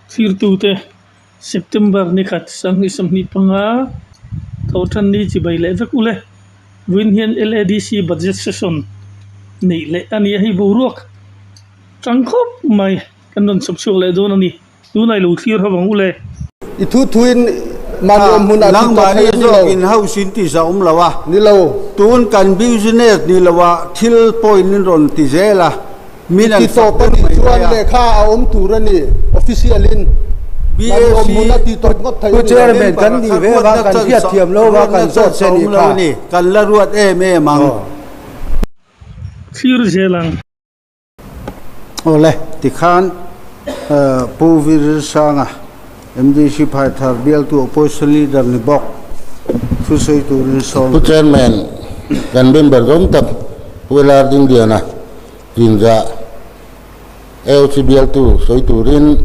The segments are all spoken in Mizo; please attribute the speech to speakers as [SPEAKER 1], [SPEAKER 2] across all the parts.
[SPEAKER 1] Thirtute September ni khat 2025 Thawhtanni chibai leh vek ule. Vawiin hian LADC budget session neih leh a ni a, hei boruak tang khawp mai kan rawn chhawp chhuak leh dawn a ni. Tunah i lo thlir ho ang ule.
[SPEAKER 2] I thu thuin mahni awm hmunah tih tawh
[SPEAKER 3] Nangmahni
[SPEAKER 2] theih a ni lo.
[SPEAKER 3] zawkin house in tih zah awm lo a.
[SPEAKER 2] Ni lo.
[SPEAKER 3] Tun kan business ni lo ah thil point in rawn ti zel a. Min an
[SPEAKER 2] I ti
[SPEAKER 3] fak
[SPEAKER 2] tawp a
[SPEAKER 3] ber
[SPEAKER 2] nih
[SPEAKER 3] mai
[SPEAKER 2] chuan
[SPEAKER 3] mai a.
[SPEAKER 2] lehkha a awm tur a ni. Official in mahni awm
[SPEAKER 3] BAC
[SPEAKER 2] hmunah tih tawp ngawt theih
[SPEAKER 4] Pu
[SPEAKER 2] a ni lo.
[SPEAKER 4] Chairman
[SPEAKER 3] member
[SPEAKER 4] kan
[SPEAKER 3] a
[SPEAKER 4] nih
[SPEAKER 3] kha
[SPEAKER 4] ve va
[SPEAKER 3] ruatna
[SPEAKER 4] kan
[SPEAKER 3] chance
[SPEAKER 4] hriat thiam lo va
[SPEAKER 3] ruatna
[SPEAKER 4] kan zawt
[SPEAKER 3] chance
[SPEAKER 4] che
[SPEAKER 3] a
[SPEAKER 4] nih
[SPEAKER 3] awm lo
[SPEAKER 4] kha.
[SPEAKER 3] a ni. Kan la ruat em em ang.
[SPEAKER 1] Thlir zel ang.
[SPEAKER 3] Awle, tikhan Pu Virilsanga, MDC Phaithar bialtu Opposition Leader ni bawk thusawi turin sawm.
[SPEAKER 5] Pu Chairman, kan member zawng tak Pu LR Dingliana Tinzah AOC bialtu sawi turin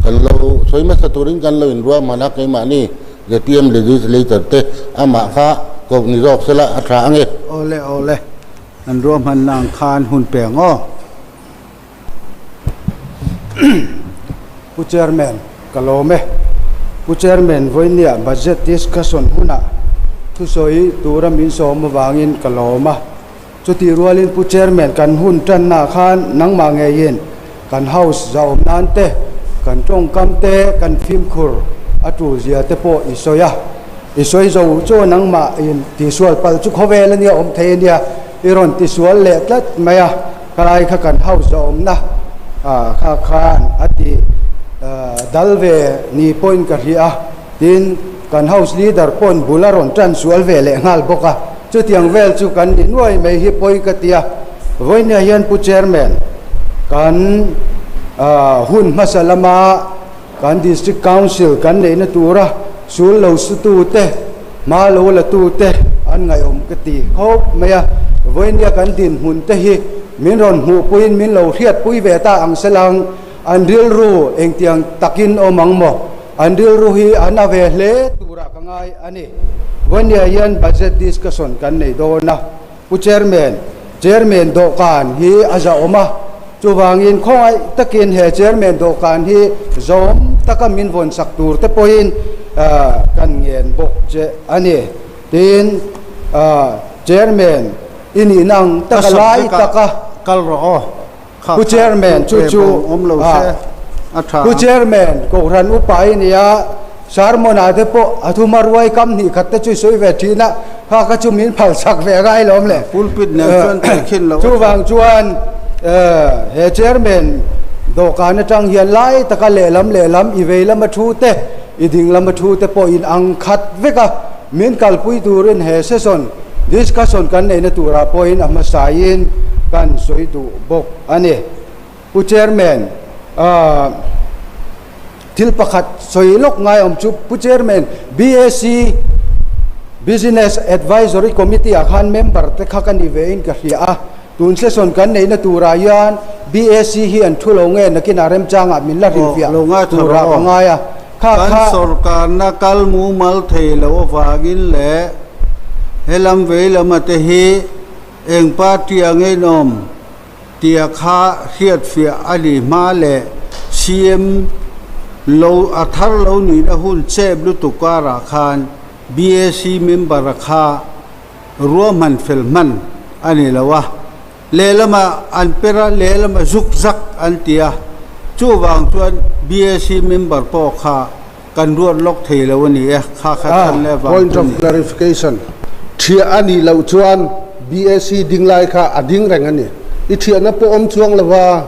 [SPEAKER 5] kan lo sawi hmasa turin kan lo inruahman a, keimahni zpm Legislator te amah kha koh ni zawk sela a tha ange.
[SPEAKER 3] Awle, awle. An ruahmanna ang khan hun pe ang aw.
[SPEAKER 4] Pu Chairman, ka lawm e. Pu Chairman, vawinia budget discussion hunah thusawi tura min sawm avangin ka lawm a. Chutih rualin Pu Chairman, kan hun tannaah khan nangmah ngeiin kan House zahawm nan te, kan tawngkam te, kan fimkhur a tul zia te pawh i sawi a. I sawi zo chu nangmah in tisual palh chu khawvel a nia awm thei a nia, i rawn tisual leh tlat mai a, khalai kha kan house a awmna kha khan a ti dal ve ni pawhin ka hria a, tin kan house leader pawn bul a rawn tan sual ve leh nghal bawk a, chutiang vel chu kan ni nuai mai hi pawi ka ti a, vawinia hian Pu Chairman kan hun hmasa lama Kan District Council kan neihna tura sul lo sutute, hma lo latute an ngaihawm ka ti khawp mai a. Vawinia kan dinhmun te hi min rawn hmuhpuiin min lo hriatpui ve ta ang selang, an rilru engtiang takin awm ang maw? An rilru hi a na ve hle turah ka ngai a ni. Vawinia hian budget discussion kan nei dawn a. Pu Chairman, Chairman dawhkan hi a zahawm a, chuvangin khawngaih takin he Chairman dawhkan hi zawm taka min vawn sak tur te pawhin kan ngen bawk che a ni. Tin, Chairman i nihna ang taka lai taka Pu Chairman chu chu Pu Chairman Kohhran upa i nia sermon ah te pawh a thuma ruai kam hnih khat te chu i sawi ve thin a, kha kha chu min phal chak ve ngai lawm le.
[SPEAKER 3] Pulpit nen chuan theih khin loh a tha.
[SPEAKER 4] Chuvang chuan he Chairman dawhkan atang hian lai taka lehlam lehlam i vei lama thu te i ding lama thu te pawh in ang khat vek a, min kalpui turin he session Discussion kan neihna turah pawhin a hmasain kan sawi duh bawk a ni. Pu Chairman, thil pakhat sawi lawk ngai awm chu Pu Chairman, BAC, Business Advisory Committee ah khan member te kha ka ni ve in ka hria a, tun session kan neihna turah hian BAC hi an thu lo nge nakinah remchangah min la hrilhfiah turah ka ngai a. Kha
[SPEAKER 3] Kan
[SPEAKER 4] kha.
[SPEAKER 3] sorkarna kal mumal thei loh avangin leh helam vei lama te hi eng party a ngeinawm tia kha hriatfiah a ni hma leh CM lo a thar lo nihna hun chep lutuk karah khan BAC member a kha ruahman fel hman a ni lo a. Lehlamah an per a, lehlamah zuk zak an ti a. Chuvang chuan BAC member pawh kha kan ruat lawk thei lo a ni e, kha kha chhan leh vang
[SPEAKER 2] Point
[SPEAKER 3] chu
[SPEAKER 2] of
[SPEAKER 3] ni.
[SPEAKER 2] clarification, Thiah a nih loh chuan BAC ding lai kha a ding reng a ni. I thiahna pawh awm chuang lo va,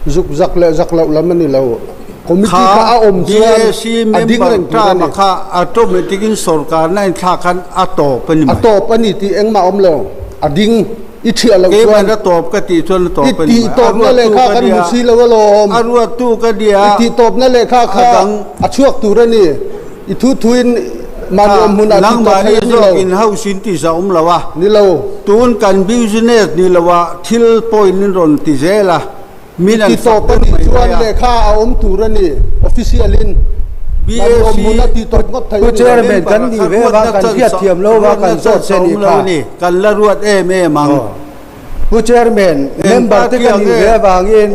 [SPEAKER 2] zuk zak leh zak loh lam a ni lo. Committee
[SPEAKER 3] Kha
[SPEAKER 2] kha a awm chuan
[SPEAKER 3] BAC
[SPEAKER 2] a ding
[SPEAKER 3] member
[SPEAKER 2] reng tur a
[SPEAKER 3] term
[SPEAKER 2] ni.
[SPEAKER 3] a kha automatic in sorkarna inthlak khan a tawp a ni
[SPEAKER 2] A
[SPEAKER 3] mai.
[SPEAKER 2] tawp a ni tih engmah awm lo. A ding i thiah loh
[SPEAKER 3] Keimah
[SPEAKER 2] chuan
[SPEAKER 3] a tawp ka tih chuan a
[SPEAKER 2] i
[SPEAKER 3] tawp a ni
[SPEAKER 2] tih
[SPEAKER 3] mai. A
[SPEAKER 2] tawpna
[SPEAKER 3] ruattu
[SPEAKER 2] lehkha
[SPEAKER 3] ka
[SPEAKER 2] kan
[SPEAKER 3] nia.
[SPEAKER 2] hmu si lo alawm.
[SPEAKER 3] A ruattu ka nia.
[SPEAKER 2] I tih tawpna lehkha
[SPEAKER 3] A
[SPEAKER 2] kha
[SPEAKER 3] dang.
[SPEAKER 2] a chhuak tur a ni. I thu thuin mahni awm hmunah tih tawp
[SPEAKER 3] Nangmahni
[SPEAKER 2] theih a ni lo.
[SPEAKER 3] zawk in house in ti zah awm lo a.
[SPEAKER 2] Ni lo.
[SPEAKER 3] Tun kan business ni lo ah thil point in rawn ti zel a. Min
[SPEAKER 2] I
[SPEAKER 3] an
[SPEAKER 2] ti
[SPEAKER 3] fak
[SPEAKER 2] tawp a
[SPEAKER 3] ber
[SPEAKER 2] nih
[SPEAKER 3] mai
[SPEAKER 2] chuan
[SPEAKER 3] mai a.
[SPEAKER 2] lehkha a awm tur a ni. Official in mahni awm
[SPEAKER 3] BAC
[SPEAKER 2] hmunah tih tawp ngawt theih
[SPEAKER 4] Pu
[SPEAKER 2] a ni lo.
[SPEAKER 4] Chairman kan
[SPEAKER 3] member
[SPEAKER 4] nih
[SPEAKER 3] kha
[SPEAKER 4] ve va
[SPEAKER 3] ruatna
[SPEAKER 4] kan
[SPEAKER 3] chance
[SPEAKER 4] hriat thiam lo va
[SPEAKER 3] ruatna
[SPEAKER 4] kan zawt
[SPEAKER 3] chance
[SPEAKER 4] che
[SPEAKER 3] a
[SPEAKER 4] nih
[SPEAKER 3] awm lo
[SPEAKER 4] kha.
[SPEAKER 3] a ni. Kan la ruat em em ang.
[SPEAKER 4] Aw. Pu Chairman, member te kan nih ve avangin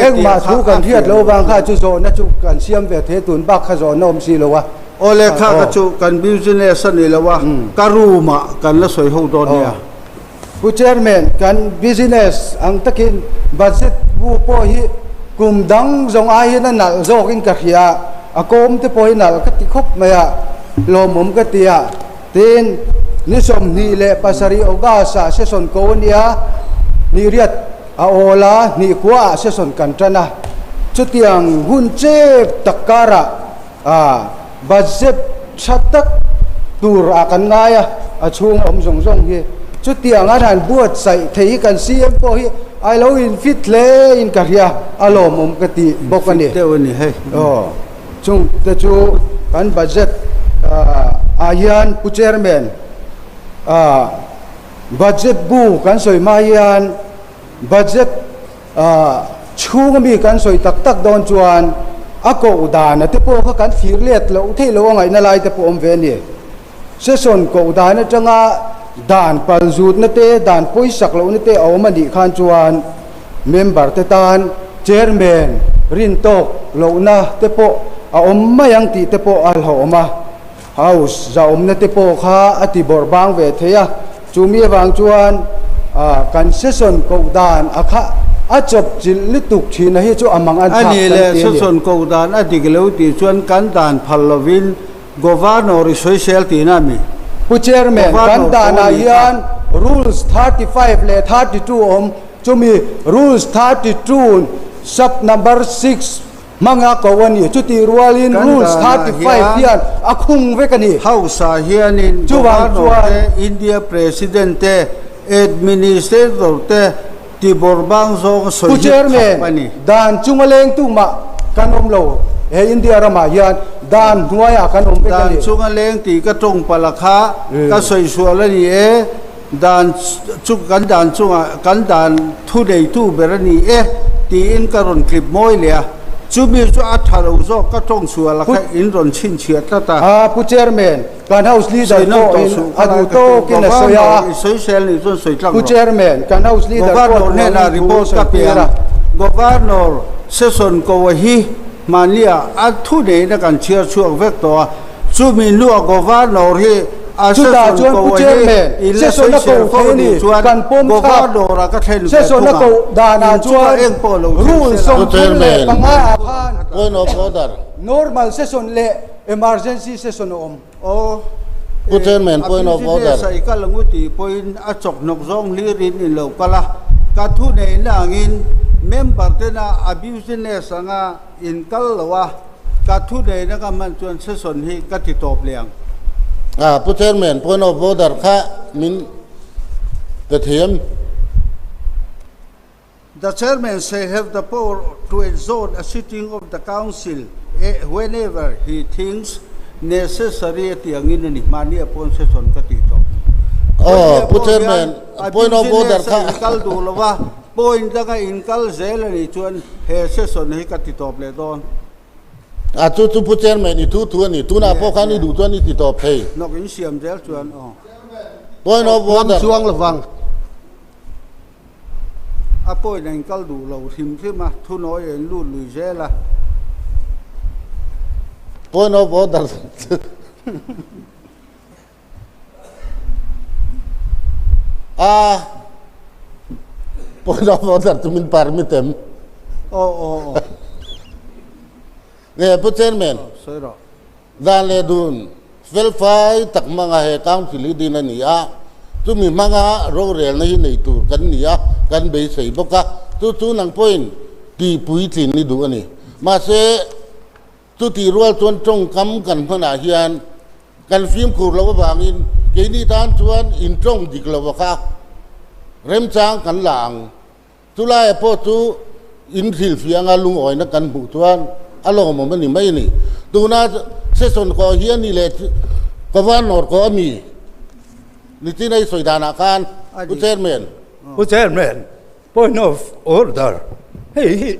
[SPEAKER 4] engmah thu kan hriat loh avang kha chu zawhna chu kan siam ve thei a, tun bak kha zawhna awm si lo a.
[SPEAKER 3] Awle kha ka chu kan business a ni lo a, ka room ah kan la sawi ho dawn nia.
[SPEAKER 4] Pu Chairman, kan business ang takin budget bu pawh hi kum dang zawng ai hian a nalh zawkin ka hria a, a kawm te pawh hi nalh ka ti khawp mai a, lawmawm ka ti a. Tin, ni 27 August-ah session ko a nia, ni riat a awl a, hnih khuaah session kan tan a. Chutiang hun chep tak karah budget tha tak tur ah kan ngai a, a chhung awm zawng zawng hi. Chutiang an han buatsaih thei hi kan CM pawh hi a lo infit hle in ka hria, a lawmawm ka ti bawk a ni.
[SPEAKER 3] Infit deuh a ni hei.
[SPEAKER 4] Aw. Chung te chu kan budget ah hian Pu Chairman budget bu kan sawi hma hian budget chhung ami kan sawi tak tak dawn chuan a koh dan a te pawh kha kan thlir let loh theih loh a ngaihna lai te pawh awm ve a ni. Session koh dan atanga dan pal zutna te, dan pawisak lohna te a awm a nih khan chuan member te tan chairman rin tawk lohna te pawh a awm mai ang tih te pawh a hlauhawm a. House zahawmna te pawh kha a ti bawrh bang ve thei a. Chumi avang chuan kan session koh dan a kha a chawp chilh lutuk thin a hi chu a mang an thlak
[SPEAKER 3] A nih
[SPEAKER 4] kan
[SPEAKER 3] leh
[SPEAKER 4] ti a ni.
[SPEAKER 3] Session koh dan a dik lo tih chuan kan dan phal lovin Governor i sawisel tihna a mi?
[SPEAKER 4] Pu Chairman, kan danah hian Rules 35 leh 32 a awm. Chumi Rules 32 sub number 6 hmanga ko a ni. Chutih rualin Rules 35 hian a khung vek a ni.
[SPEAKER 3] House-ah hianin Governor te, India President te, Administrator te tibawrh bang zawng a sawi
[SPEAKER 4] Pu
[SPEAKER 3] hi khap a ni.
[SPEAKER 4] Chairman, dan chunga lengtu mah kan awm lo. He India ramah hian dan hnuaiah kan awm vek a
[SPEAKER 3] Dan
[SPEAKER 4] ni.
[SPEAKER 3] chunga leng tih ka tawng palh a kha ka sawi sual a ni e. Dan chu kan dan chungah kan dan thu neitu ber a ni e tiin ka rawn tlip mawi leh a. Chumi chu a tha lo zawk ka tawng sual a kha in rawn chhinchhiah tlat a.
[SPEAKER 4] A Pu Chairman, Kan House Leader pawhin a duh tawkin a sawi a. Pu Chairman, kan House Leader pawh duhangin thu a sawi tir a.
[SPEAKER 3] Governor session ko a hi hmania a thu neihna kan chhiar chhuak vek tawh a, chumi hnua Governor hi a
[SPEAKER 4] Chutah
[SPEAKER 3] session
[SPEAKER 4] chuan
[SPEAKER 3] ko
[SPEAKER 4] Pu
[SPEAKER 3] a hi
[SPEAKER 4] Chairman,
[SPEAKER 3] in la
[SPEAKER 4] session
[SPEAKER 3] sawi
[SPEAKER 4] a
[SPEAKER 3] chhiar
[SPEAKER 4] ko
[SPEAKER 3] fo
[SPEAKER 4] thei a
[SPEAKER 3] ni
[SPEAKER 4] ni,
[SPEAKER 3] chuan
[SPEAKER 4] kan pawm thlap.
[SPEAKER 3] Governor a ka thlen ve
[SPEAKER 4] Session a
[SPEAKER 3] thung
[SPEAKER 4] koh
[SPEAKER 3] ang.
[SPEAKER 4] danah
[SPEAKER 3] In chungah
[SPEAKER 4] chuan
[SPEAKER 3] eng pawh lo thlen
[SPEAKER 4] Rule
[SPEAKER 3] sela.
[SPEAKER 5] Pu
[SPEAKER 4] 35
[SPEAKER 5] Chairman,
[SPEAKER 4] ah khan
[SPEAKER 5] point of order.
[SPEAKER 4] Normal session leh Emergency session a awm.
[SPEAKER 3] Aw,
[SPEAKER 5] Pu Chairman,
[SPEAKER 3] a
[SPEAKER 5] point of order.
[SPEAKER 3] business a i kal angu tih pawhin a chawkhnawk zawng hlirin in lo kal a, ka thu neihna angin member tena a business anga in kal lo a, ka thu neihna ka hman chuan session hi ka ti tawp leh ang.
[SPEAKER 5] Ah, Pu Chairman, point of order kha min pe thiam.
[SPEAKER 3] The chairman shall have the power to adjourn a sitting of the council whenever he thinks necessary a tih angin a ni. Mahni a pawn session ka tih tawh.
[SPEAKER 5] Aw,
[SPEAKER 3] Mahni a
[SPEAKER 5] Pu
[SPEAKER 3] pawh
[SPEAKER 5] Chairman,
[SPEAKER 3] hian a
[SPEAKER 5] point of order
[SPEAKER 3] business a
[SPEAKER 5] kha.
[SPEAKER 3] inkal duh lo va, point danga inkal zel a nih chuan he session hi ka ti tawp leh dawn.
[SPEAKER 5] A chu chu Pu Chairman i thu thu a ni. Tunah pawh khan i duh chuan i ti tawp thei.
[SPEAKER 3] Hnawk in siam zel chuan aw.
[SPEAKER 5] Point of order.
[SPEAKER 2] Ngam chuang lovang.
[SPEAKER 3] A pawhin a inkal duh lo hrim hrim a, thunawi a inlut lui zel a.
[SPEAKER 5] Point of order. A point of order chu min permit em?
[SPEAKER 3] Aw aw aw.
[SPEAKER 5] Nge Pu Chairman.
[SPEAKER 3] Sawi rawh.
[SPEAKER 5] Dan leh dun felfai tak hmanga he Council hi din a ni a, chumi hmanga rorelna hi nei tur kan ni a, kan beisei bawk a, chu chu nang pawhin tihpuitlin ni duh a ni. Mahse, chutih rual chuan tawngkam kan hmanah hian kan fimkhur loh avangin keini tan chuan intawng dik lo a kha remchang kan la ang. Chulaia pawh chu in hrilhfiah anga lungawina kan hmuh chuan a lawmawm a ni mai a ni. Tuna session kawh hi a ni leh Governor kawh a mi ni chin a i sawi danah khan Pu Chairman.
[SPEAKER 6] Pu Chairman, point of order, hei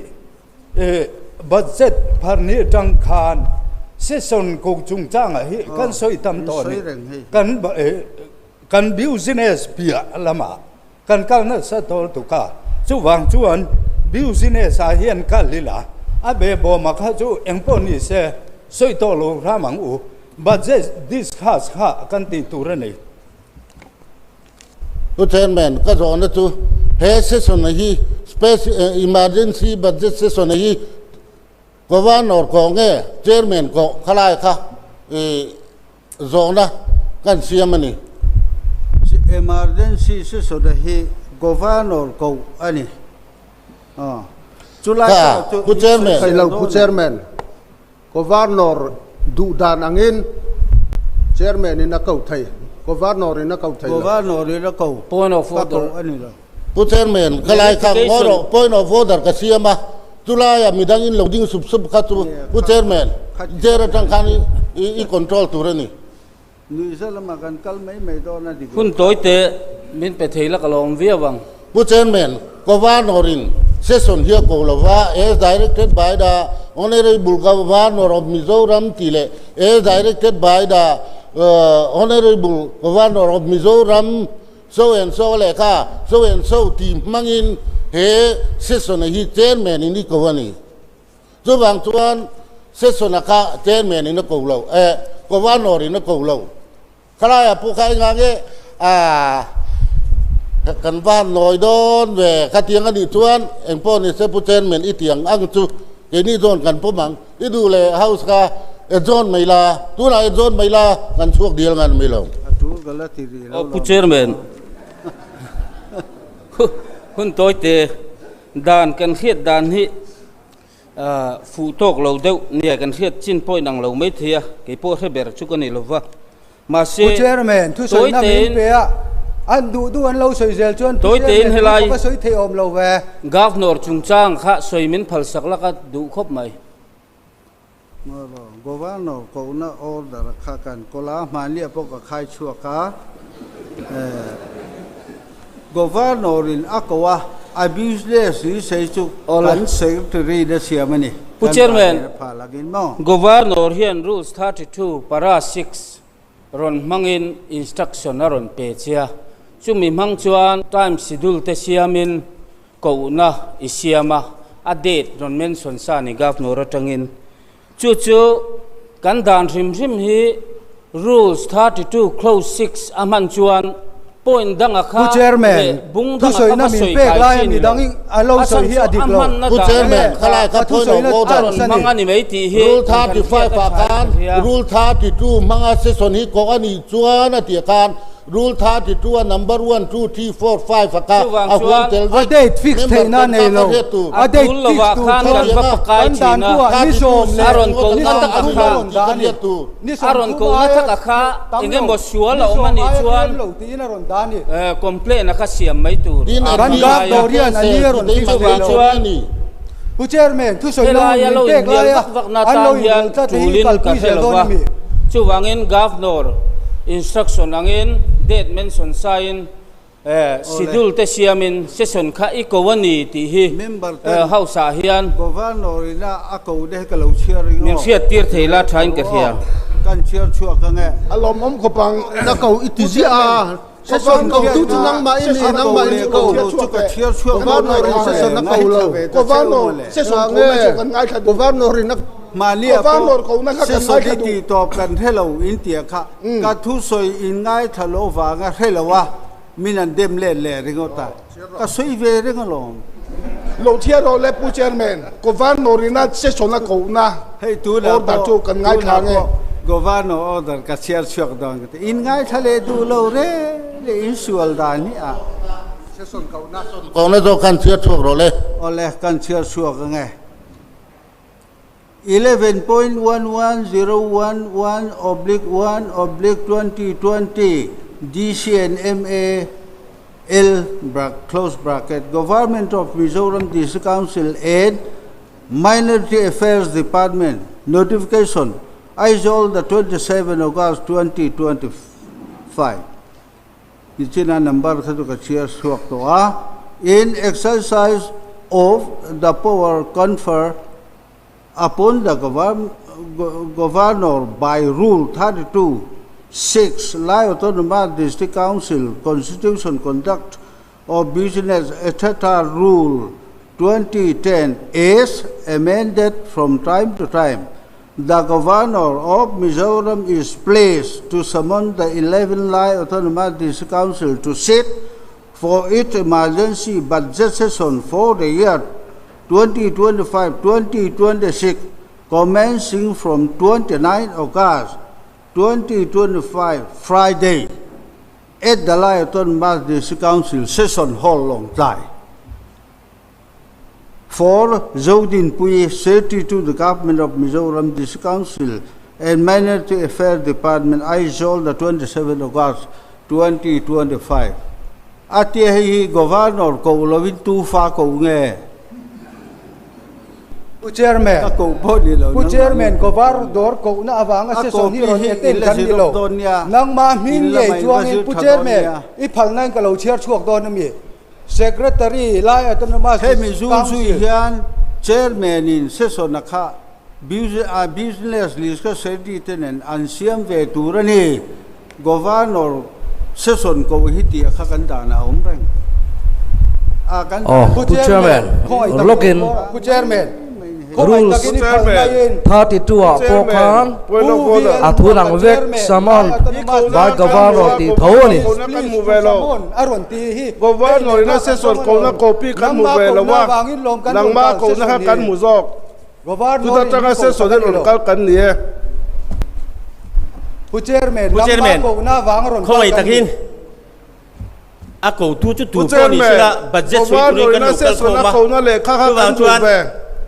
[SPEAKER 6] hi Budget pharni atang khan session ko chungchangah hi kan sawi tam tawh a ni. Kan business piah lamah. Kan kal nasa dawn tuk a, chuvang chuan business ah hian kal ila, a be bawma kha chu engpawh ni se sawi tawh lo hram ang u, budget discuss kha kan tih tur a ni.
[SPEAKER 5] Pu Chairman, ka zawhna chu he session hi special emergency budget session hi Governor kawh nge Chairman kawh khalai kha i zawhna kan siam a ni.
[SPEAKER 3] Emergency session hi Governor koh a ni. Chulai
[SPEAKER 5] Kha,
[SPEAKER 3] chu
[SPEAKER 5] Pu Chairman.
[SPEAKER 2] Thei lo Pu Chairman, Governor duh dan angin Chairman in a ko thei, Governor in a ko thei lo.
[SPEAKER 3] Governor in a ko,
[SPEAKER 7] Point of
[SPEAKER 3] ka
[SPEAKER 7] order.
[SPEAKER 3] ko a ni lo.
[SPEAKER 5] Pu Chairman, ka lai kha ngaw rawh, point of order ka siam a, chulaia midang in lo ding sup sup kha chu Pu Chairman, chair atang khan i control tur a ni.
[SPEAKER 3] Nuihza lamah kan kal mai mai dawn a dik lo.
[SPEAKER 7] Hun tawi te min pe thei la ka lawm viau ang.
[SPEAKER 5] Pu Chairman, Governor in session hi a ko lova, as directed by the Honourable Governor of Mizoram tih leh as directed by the Honourable Governor of Mizoram So and so lehkha so and so tih hmangin he session-a hi chairman in i ko a ni. Chuvang chuan session-a kha chairman in a ko lo, eh, governor in a ko lo. Khalaiah pawh kha enga nge ah kan va han nawi dawn ve khatiang a nih chuan engpawh ni se pu chairman i tiang ang chu keini zawn kan pawm ang. I duh leh house kha adjourn mai la, tunah adjourn mai la kan chhuak dial ngan mai lo.
[SPEAKER 3] A tul ka la ti rih lo
[SPEAKER 7] Pu Chairman, hun tawite dan kan hriat dan hi fuh tawk lo deuh nia kan hriat chin pawh inang lo mai thei a, kei pawh hre ber chu ka ni lo va. Mahse,
[SPEAKER 4] Pu Chairman, thusawiina min pe a, an duh duh an lo sawi zel chuan Pu Chairman hi ka va sawi thei awm lo ve.
[SPEAKER 7] Governor chungchang kha sawi min phalsak la ka duh khawp mai.
[SPEAKER 3] Governor kohna order kha kan kawl a, hmanliah pawh ka khai chhuak a. Governor in a ko a, a business ni sei chu kan secretary in a siam a ni.
[SPEAKER 7] Pu Chairman, Governor hian Rules 32 para 6 rawn hmangin instruction a rawn pe che a, chumi hmang chuan time schedule te siamin kohna i siam a, a date rawn mention sa ni Governor atangin. Chu chu kan dan hrim hrim hi Rules 32 Clause 6 a hman chuan point danga
[SPEAKER 4] Pu
[SPEAKER 7] kha leh
[SPEAKER 4] Chairman,
[SPEAKER 7] bung danga kha
[SPEAKER 4] thusawiina
[SPEAKER 7] va
[SPEAKER 4] min
[SPEAKER 7] sawi
[SPEAKER 4] pek
[SPEAKER 7] kai
[SPEAKER 4] lai
[SPEAKER 7] chi
[SPEAKER 4] a
[SPEAKER 7] ni
[SPEAKER 4] mi
[SPEAKER 7] lo.
[SPEAKER 4] dang a lo
[SPEAKER 7] A
[SPEAKER 4] sawi
[SPEAKER 7] chhan
[SPEAKER 4] hi
[SPEAKER 7] chu
[SPEAKER 4] a dik
[SPEAKER 7] a
[SPEAKER 4] lo.
[SPEAKER 7] hmanna
[SPEAKER 5] Pu
[SPEAKER 7] dan
[SPEAKER 5] Chairman,
[SPEAKER 7] leh
[SPEAKER 5] kha lai
[SPEAKER 4] Ka
[SPEAKER 5] kha point
[SPEAKER 4] thusawiina
[SPEAKER 5] of order.
[SPEAKER 7] a rawn
[SPEAKER 4] chance a ni.
[SPEAKER 7] hmang a ni mai tih hi
[SPEAKER 5] Rule
[SPEAKER 7] kan kan
[SPEAKER 5] 35
[SPEAKER 7] hriat a
[SPEAKER 5] ah
[SPEAKER 7] tha
[SPEAKER 5] khan
[SPEAKER 7] in ka hria.
[SPEAKER 5] Rule 32 hmanga session hi kawh a nih chuan a tih khan Rule 32 a number one, two, three, four, five a kha
[SPEAKER 7] Chuvang
[SPEAKER 5] a huam
[SPEAKER 7] chuan
[SPEAKER 5] tel
[SPEAKER 4] A
[SPEAKER 5] vek.
[SPEAKER 4] date fix
[SPEAKER 5] Member
[SPEAKER 4] theihna
[SPEAKER 5] ten
[SPEAKER 4] nei
[SPEAKER 5] kha ka
[SPEAKER 4] lo.
[SPEAKER 5] hriat tur.
[SPEAKER 4] A
[SPEAKER 7] A
[SPEAKER 4] date
[SPEAKER 7] tul
[SPEAKER 4] fix
[SPEAKER 7] lovah
[SPEAKER 4] tur
[SPEAKER 7] khan
[SPEAKER 4] chuan
[SPEAKER 7] kan va pakai
[SPEAKER 4] kan dan
[SPEAKER 7] thin a.
[SPEAKER 4] buah ni sawm
[SPEAKER 7] A
[SPEAKER 4] leh
[SPEAKER 7] rawn ko
[SPEAKER 4] ni
[SPEAKER 7] na
[SPEAKER 4] sawm
[SPEAKER 7] tak a
[SPEAKER 4] thum
[SPEAKER 7] kha.
[SPEAKER 4] a rawn dah a ni. Ni
[SPEAKER 7] A
[SPEAKER 4] sawm
[SPEAKER 7] rawn
[SPEAKER 4] thum
[SPEAKER 7] ko na
[SPEAKER 4] aia
[SPEAKER 7] tak a kha
[SPEAKER 4] tam
[SPEAKER 7] eng
[SPEAKER 4] lo,
[SPEAKER 7] emaw sual
[SPEAKER 4] ni
[SPEAKER 7] a awm a
[SPEAKER 4] sawm
[SPEAKER 7] nih
[SPEAKER 4] aia
[SPEAKER 7] chuan
[SPEAKER 4] tlem lo tiin a rawn dah a ni.
[SPEAKER 7] complaint a kha siam mai tur
[SPEAKER 5] Tin
[SPEAKER 7] a
[SPEAKER 5] a
[SPEAKER 4] Kan
[SPEAKER 7] ni
[SPEAKER 4] gap
[SPEAKER 7] lai a.
[SPEAKER 4] dawr hian a ni a rawn fix thei
[SPEAKER 7] Chuvang
[SPEAKER 4] lo.
[SPEAKER 7] chuan
[SPEAKER 4] Pu Chairman, thusawi lo
[SPEAKER 7] helai a
[SPEAKER 4] min
[SPEAKER 7] lo
[SPEAKER 4] pek
[SPEAKER 7] inhnial
[SPEAKER 4] laia
[SPEAKER 7] vak vak na
[SPEAKER 4] an lo
[SPEAKER 7] tan hian
[SPEAKER 4] inhnial tlat hi
[SPEAKER 7] tulin ka
[SPEAKER 4] kalpui
[SPEAKER 7] hre
[SPEAKER 4] zel
[SPEAKER 7] lo
[SPEAKER 4] dawn
[SPEAKER 7] va.
[SPEAKER 4] a mi?
[SPEAKER 7] Chuvangin Governor instruction angin date mention sain Schedule te siamin session kha i ko a ni tih hi
[SPEAKER 3] Member ten
[SPEAKER 7] House ah hian
[SPEAKER 3] Governor ina a ko te hi ka lo chhiar ring
[SPEAKER 7] min
[SPEAKER 3] aw.
[SPEAKER 7] hriat tir thei la thain ka hria.
[SPEAKER 3] Kan chhiar chhuak ang e.
[SPEAKER 2] A lawmawm khawp ang na ko i ti ziah a, session ko tu chu nangmah i ni, nangmah i ko. Governor in session a ko lo. Governor in a
[SPEAKER 3] Mahnia pawh session i tih tawp kan hre lo in tia kha ka thusawi in ngaithla lo vanga hre lo a min an dem let leh ringawt a, ka sawi ve reng alawm.
[SPEAKER 8] Lo thiar rawh le Pu Chairman, Governor ina session a kohna
[SPEAKER 3] Hei tunah
[SPEAKER 8] order
[SPEAKER 3] pawh
[SPEAKER 8] chu kan ngaithla
[SPEAKER 3] tunah
[SPEAKER 8] ang e.
[SPEAKER 3] pawh Governor order ka chhiar chhuak dawn ka ti, in ngaithla leh duh lo reng leh in sual dan hi a.
[SPEAKER 2] Session kohna.
[SPEAKER 5] Kohna zawk khan chhiar chhuak rawh le.
[SPEAKER 3] Awle, kan chhiar chhuak ang e. 11.11011/1/2020 DCNMA L close bracket Government of Mizoram District Council and Minority Affairs Department Notification Aizawl the 27 August 2025 Nichina number kha chu ka chhiar chhuak tawh a, In exercise of the power conferred upon the Governor by Rule 32, 6, Lai Autonomous District Council Constitution Conduct of Business etc. Rule 2010 is amended from time to time. The Governor of Mizoram is pleased to summon the 11 Lai Autonomous District Council to sit for its emergency budget session for the year 2025-2026 commencing from 29 August 2025 Friday at the Lai Autonomous District Council Session Hall Lawngtlai. For Zodinpuii, Secretary to the Government of Mizoram District Council and Minority Affairs Department, Aizawl, the 27 August 2025. A tia hei hi Governor ko lovin tu fa ko nge?
[SPEAKER 4] Pu Chairman,
[SPEAKER 3] Ka ko pawh ni lo
[SPEAKER 4] Pu
[SPEAKER 3] nangmah
[SPEAKER 4] Chairman,
[SPEAKER 3] in.
[SPEAKER 4] Governor kohna avanga
[SPEAKER 3] A
[SPEAKER 4] session hi
[SPEAKER 3] copy
[SPEAKER 4] rawn
[SPEAKER 3] hi
[SPEAKER 4] attend
[SPEAKER 3] in la
[SPEAKER 4] kan ni
[SPEAKER 3] zirawk
[SPEAKER 4] lo.
[SPEAKER 3] dawn nia,
[SPEAKER 4] Nangmah hming
[SPEAKER 3] in
[SPEAKER 4] ngei
[SPEAKER 3] lama in va
[SPEAKER 4] chuangin
[SPEAKER 3] zir
[SPEAKER 4] Pu
[SPEAKER 3] tha dawn
[SPEAKER 4] Chairman,
[SPEAKER 3] nia.
[SPEAKER 4] i phalna in ka lo chhiar chhuak dawn a mi? Secretary, Lai Autonomous
[SPEAKER 3] Hemi zul zui
[SPEAKER 4] Council.
[SPEAKER 3] hian Chairman in session a kha Business list kha Secretary te nen an siam ve tur a ni. Governor session ko hi tih a kha kan dan a awm reng a kan
[SPEAKER 9] Aw,
[SPEAKER 3] dan
[SPEAKER 9] Pu Chairman, login
[SPEAKER 4] Pu Chairman,
[SPEAKER 9] Rules 32 ah pawh khan a thu dang vek summon by Governor tih tho a ni.
[SPEAKER 4] Pu Chairman,
[SPEAKER 10] Pu Chairman, khawngaih takin a kotu chu tu pawh ni sela budget sawi turin kan lo kal khawm a, chuvang chuan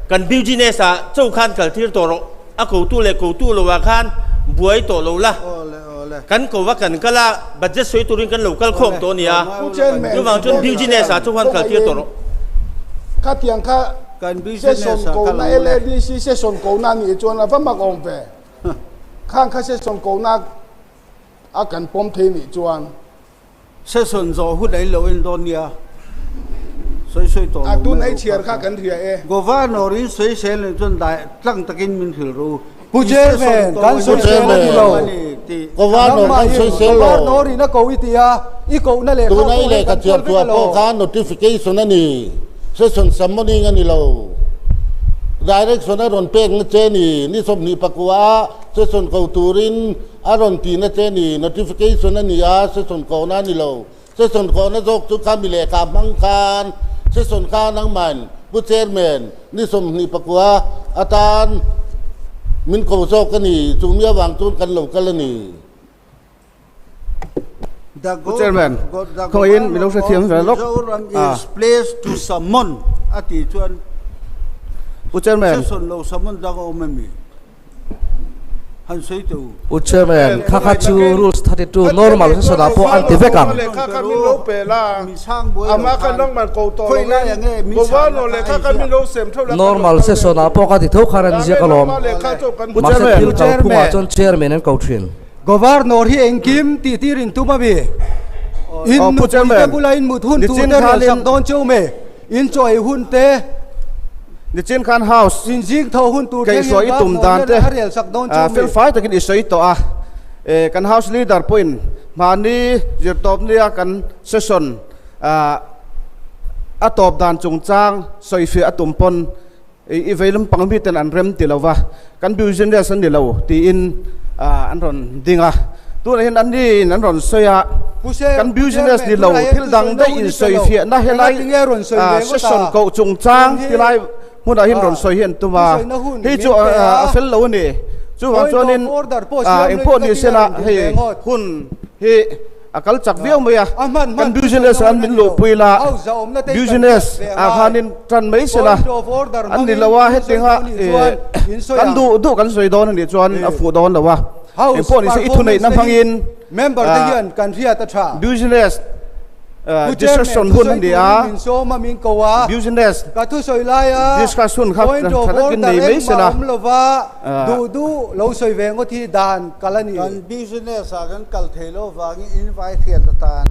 [SPEAKER 10] kan business ah cho khan kal tir tawh rawh, a kotu leh kotu lo ah khan buai tawh lo la, kan ko va kan kal a budget sawi turin kan lo kal khawm tawh a ni a, chuvang chuan business ah cho khan kal tir tawh rawh.
[SPEAKER 8] Khatiang kha session kohna LADC session kohna a nih chuan a va mak awm ve. Khang kha session kohna a kan pawm thei nih chuan.
[SPEAKER 3] Session zawh hun ei lo en dawn nia, sawi sawi tawh
[SPEAKER 8] A
[SPEAKER 3] lo
[SPEAKER 8] tun
[SPEAKER 3] mai
[SPEAKER 8] ei
[SPEAKER 3] rawh
[SPEAKER 8] chhiar
[SPEAKER 3] kha
[SPEAKER 8] kha kan hria e.
[SPEAKER 3] Governor in sawi sel nih chuan dai tlang takin min hrilh rawh u.
[SPEAKER 4] Pu
[SPEAKER 3] I session
[SPEAKER 4] Chairman,
[SPEAKER 3] ko
[SPEAKER 4] kan
[SPEAKER 3] hi
[SPEAKER 4] sawi sel a ni lo.
[SPEAKER 3] a ni tih.
[SPEAKER 5] Governor kan
[SPEAKER 4] Nangmah
[SPEAKER 5] sawi
[SPEAKER 4] in
[SPEAKER 5] sel lo.
[SPEAKER 4] Governor in a ko i ti a, i kohna lehkha
[SPEAKER 5] Tuna
[SPEAKER 4] pawh
[SPEAKER 5] i
[SPEAKER 4] hei
[SPEAKER 5] lehkha
[SPEAKER 4] kan
[SPEAKER 5] chhiar
[SPEAKER 4] kawl vek
[SPEAKER 5] chhuah
[SPEAKER 4] a lo.
[SPEAKER 5] pawh kha notification a ni. Session summoning a ni lo. Direction a rawn pek na che ni, ni 24 a session ko turin a rawn ti na che ni, notification a ni a, session kohna a ni lo. Session kohna zawk chu kha mi lehkha hmang khan session kha nangman Pu Chairman ni 24 atan min ko zawk a ni, chumi avang chuan kan lo kal a ni.
[SPEAKER 3] The
[SPEAKER 11] Pu Chairman, khawngaihin min lo hrethiam ve lawk.
[SPEAKER 3] Mizoram
[SPEAKER 11] Ah.
[SPEAKER 3] is pleased to summon a tih chuan
[SPEAKER 11] Pu Chairman.
[SPEAKER 3] Session lo summon dang a awm em? Han sawi teh u.
[SPEAKER 9] Pu Chairman, kha kha chu Rules 32 normal session ah pawh an ti vek ang. Normal session ah pawh ka ti tho khan an ziak alawm. Mahse thil kalphungah chuan Chairman an ko thin.
[SPEAKER 4] Governor hi engkim tih tir in tum a mi? In
[SPEAKER 11] Pu
[SPEAKER 4] nupui te
[SPEAKER 11] Chairman,
[SPEAKER 4] bula in mut hun tur
[SPEAKER 11] nichin
[SPEAKER 4] te rel
[SPEAKER 11] khanin
[SPEAKER 4] sak dawn cheu me? In chaw ei hun te,
[SPEAKER 11] nichin khan House
[SPEAKER 4] in zing tho hun tur
[SPEAKER 11] kei
[SPEAKER 4] thlengin
[SPEAKER 11] sawi i tum
[SPEAKER 4] Governor
[SPEAKER 11] dan
[SPEAKER 4] hian
[SPEAKER 11] te
[SPEAKER 4] a rel sak dawn cheu me?
[SPEAKER 11] fel fai takin i sawi tawh a, kan House Leader pawhin hmahni zirtawp nia kan session a tawp dan chungchang sawifiah a tum pawn I vei lampang miten an rem ti lova, kan business a ni lo tiin an rawn ding a. Tunah hian an niin an rawn sawi a, kan business ni lo thil dang daih in sawi fiahna helai session koh chungchang tilai hmunah hian rawn sawi hi an tum a, hei chu a fel lo a ni. Chuvang chuanin engpawh ni sela hei hun hi A kal chak viau mai a, kan business ah an min luhpui la, business ah khanin tan mai se la, an ni lo a, hetinga kan duh duh kan sawi dawn a nih chuan a fuh dawn lo a, engpawh ni se i thuneihna hmangin business discussion hun a ni a, business discuss hun kha tha takin nei mai se la.
[SPEAKER 4] Duh duh lo sawi ve ngawt hi dan kal a ni.
[SPEAKER 3] Kan business ah kan kal thei lo vangin invite hian atan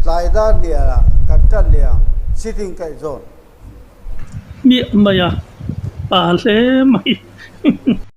[SPEAKER 3] tlai dar lian ah kan tan leh ang sitting kaih zawn.
[SPEAKER 1] Miah mai a, pa hle mai.